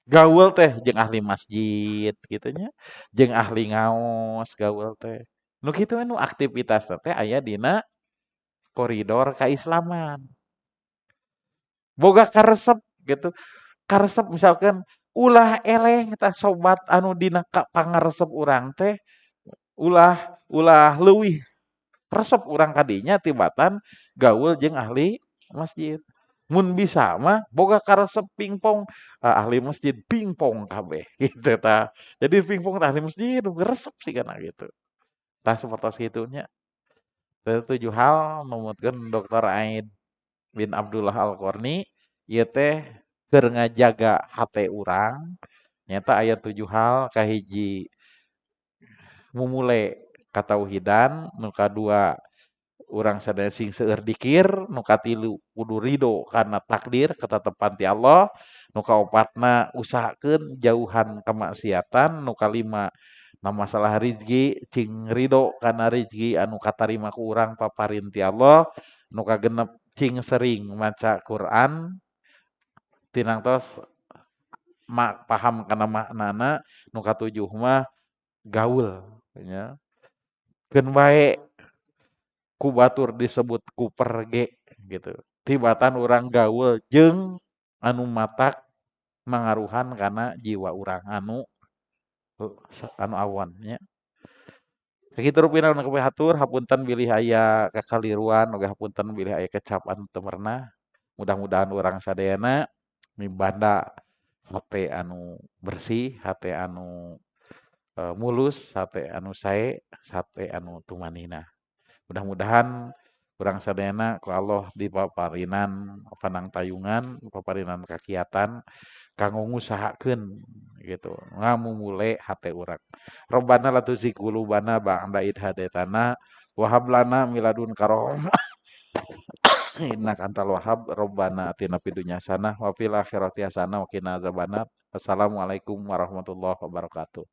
Gaul teh jeung ahli masjid kitu nya, jeung ahli ngaos gaul teh. Nu kitu nu aktivitas teh aya dina koridor keislaman. Boga karesep gitu. Karesep misalkan ulah eleh tah sobat anu dina pangaresep urang teh ulah ulah leuwih resep urang kadinya tibatan gaul jeung ahli masjid. Mun bisa mah boga karesep pingpong ahli masjid pingpong kabeh gitu tah. Jadi pingpong tah ahli masjid resep sigana gitu. Tah sapertos kitu nya. 7 hal numutkeun Dr. Aid bin Abdullah Al-Qarni ieu teh keur ngajaga hate urang nyata aya 7 hal. Kahiji mumule katauhidan, nu kadua urang sadaya sing seueur dikir, nu katilu kudu ridho kana takdir ketetepan ti Allah, nu kaopatna usahakeun jauhan kemaksiatan, nu kalima na masalah rizki cing ridho kana rizki anu katarima ku urang paparin ti Allah, nu kagenep cing sering maca Quran tinangtos paham kana maknana, nu katujuh mah gaul nya. Keun bae ku batur disebut kuper ge gitu. Tibatan urang gaul jeung anu matak mangaruhan kana jiwa urang anu anu awon nya. Sakitu rupina nu kapihatur, hapunten bilih aya kakaliruan oge hapunten bilih aya kecap anu teu merenah. Mudah-mudahan urang sadayana mibanda hate anu bersih, hate anu mulus, hate anu sae, hate anu tumanina. Mudah-mudahan urang sadayana ku Allah dipaparinan panangtayungan, paparinan kakiatan kanggo ngusahakeun gitu, ngamumule hate urang. Rabbana la tuzigh qulubana ba'da idh hadaitana wa hab lana min ladunka rahmah innaka antal wahhab. Rabbana atina fid dunya hasanah wa fil akhirati hasanah wa qina adzabannar. Assalamualaikum warahmatullahi wabarakatuh.